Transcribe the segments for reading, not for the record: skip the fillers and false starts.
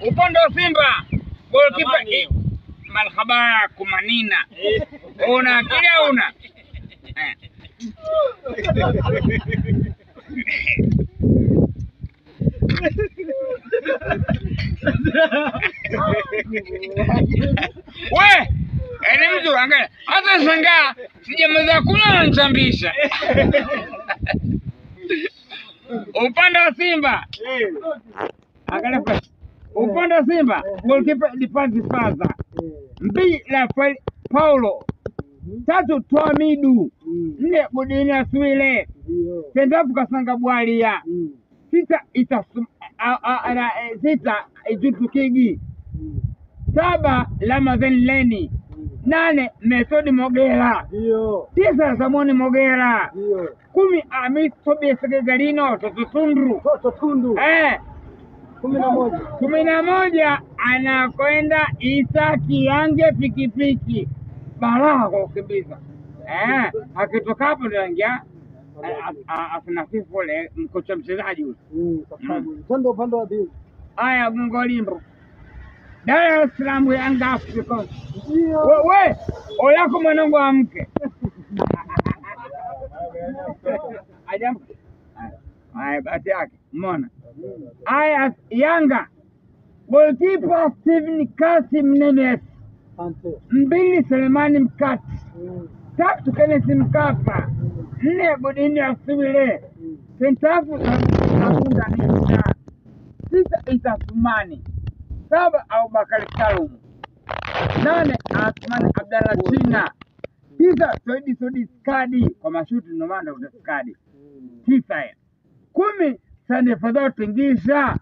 Upande wa Simba golikipa marhaba kumanina. Una akili au una? We, ni mtu angalia. Hata shangaa sijamaliza kunywa ananichambisha. Upande wa Simba. Angalia fresh. Upande wa Simba goalkeeper Lipanzi Faza. 2 Rafael Paulo. 3 Twamidu. 4 Godina Swile. 6 Kasanga Bwalia. 6 6 Ijutu Kigi. 7 Lamazeni Leni. 8 Methodi Mogera. 9 Samoni Mogera. 10 Amis Tobias Galino Toto Tundu. Toto Tundu. 11. 11 anakwenda Isa Kiange pikipiki. Balaa kwa kukimbiza. Akitoka hapo ndio anaingia asinasifu ule mkocha mchezaji yule. Twende upande wa pili. Haya Mngolimbo. Dar es Salaam Yanga Africa. We, oyako mwanangu amke. Ajamke. Haya bahati yake. Umeona? Haya Yanga. Goalkeeper Steven Kasim Nemes. 2 Selemani Mkati. 3 Kenneth Mkapa. 4 Godini Asiwile. 5 Abunda Nisa. 6 Isa Sumani. 7 Abubakar Salum. 8 Athman Abdalla China. 9 Saidi Sodi Skadi kwa mashuti ndio maana utaskadi. 9 10 Sande Fadhao Tingisha.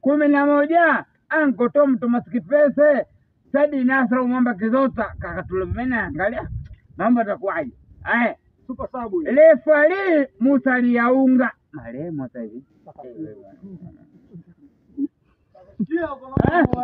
11 Anko Tom Thomas Kipese. Sadi Nasra Mwamba Kizota kakatulumena angalia mambo yatakuwaje. Haya super sabu. Refari Musa Liaunga. Marehemu sasa hivi. Ndio kwa mambo.